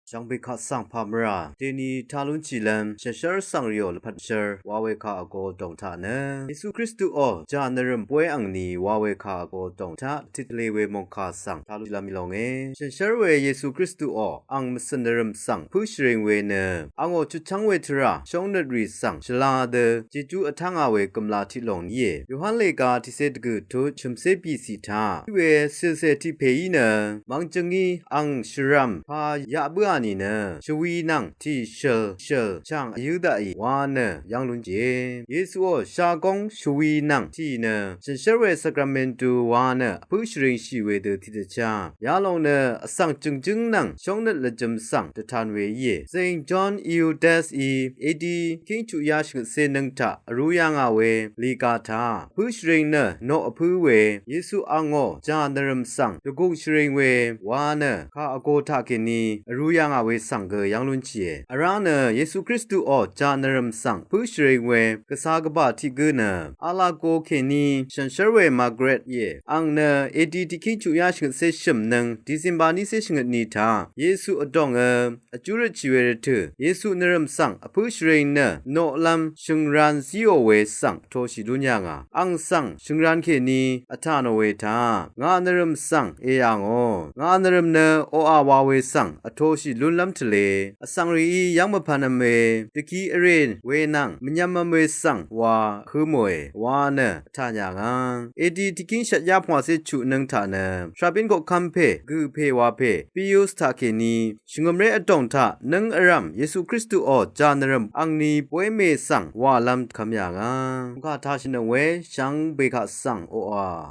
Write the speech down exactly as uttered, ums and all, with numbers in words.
Shvngbe kaq svng pà mvrà deni ta lúnshìlv́m shànshér svng rìò lvpat shvr wa we kà vgo dòng taq nø Yesu Kristuò jà nvrø̀m bóy angni wa we kà vgo dòng taq tiq tvle we mòngkà svng ta lúnshìlv́m í lónge. Shànshér we Yesu Kristuò ang mvcø̀n nvrø̀m svng pǿ shvring we nø angò chutchv́ng we tvrà shóngnøt rì svng shvla dø Jejú vtá ngà we gø̀mla tiq lòng íe. Yohan lèga tiqcé dvgø̀ tut shø̀mcé bìcì taq í we cìlcè tiq pèí nø mvngjøngí ang shvrv̀m pà yaq bǿà nìnø shvwi nvng tì shø̀l shø̀l chàng vyǿ daqì wa nø yv́ng lún jìe. Yesuò shagóng shvwi nvng tì nø shànshér we sakramentu wa nø vpǿ shvringshì we dø tiqdvchá yalòng nø vsvng jø̀ngjǿng nvng shóngnøt lvjø̄m svng dvtan we íe. Saint John Eudes í edi kíng chuqyá shvngøtcé nøng taq vrū yà ngà we lìga taq pǿ shvring nø noq vpǿ we Yesu angò jà nvrø̀m svng dvgùng shvring we wa nø kà vgo taqkèní vrū yà ngà we svng gø yv́ng lúnshìe. Vrá nø Yesu Kristuò jà nvrø̀m svng pǿ shvring we gvsa gvbà tiq gǿ nø alaqgo kèní shànshér we Margaret íe. Ang nø edi tiq kíng chuqyá shvngøtcé shø̀m nøng December nícé shvngøtni taq Yesu vdòngø vjú røtshì we rvtø̀ Yesu nvrø̀m svng vpǿ shvring nø noqlv́m shø̀ngran zíò we svng vtoshì lún yà ngà. Ang svng shø̀ngran kèní vtà nò we taq ngà nvrø̀m svng èyà ngò. Ngà nvrø̀m nø oqà wa we svng vtoshì lúnlv́m tvle vsvng rìí yv́ng mvpv̄nv̄m we dvki vrè we nvng mvnyv̄mv̄m we svng wa vhǿ mòe wa nø vtà nyà ngà. Edi tiq kíng shvtyá pvngwàcé chuq nøng taq nø shvrabín koqkv́m pè gø pè wa pè Pius taqkèní shvngø̀mré vdòng taq nǿng vrv̀m Yesu Kristuò jà nvrø̀m angni bóy mè svng wàlv́m dvkvm yà ngà. Mòngkà taq shvnøng we shvngbe kaq svng oqà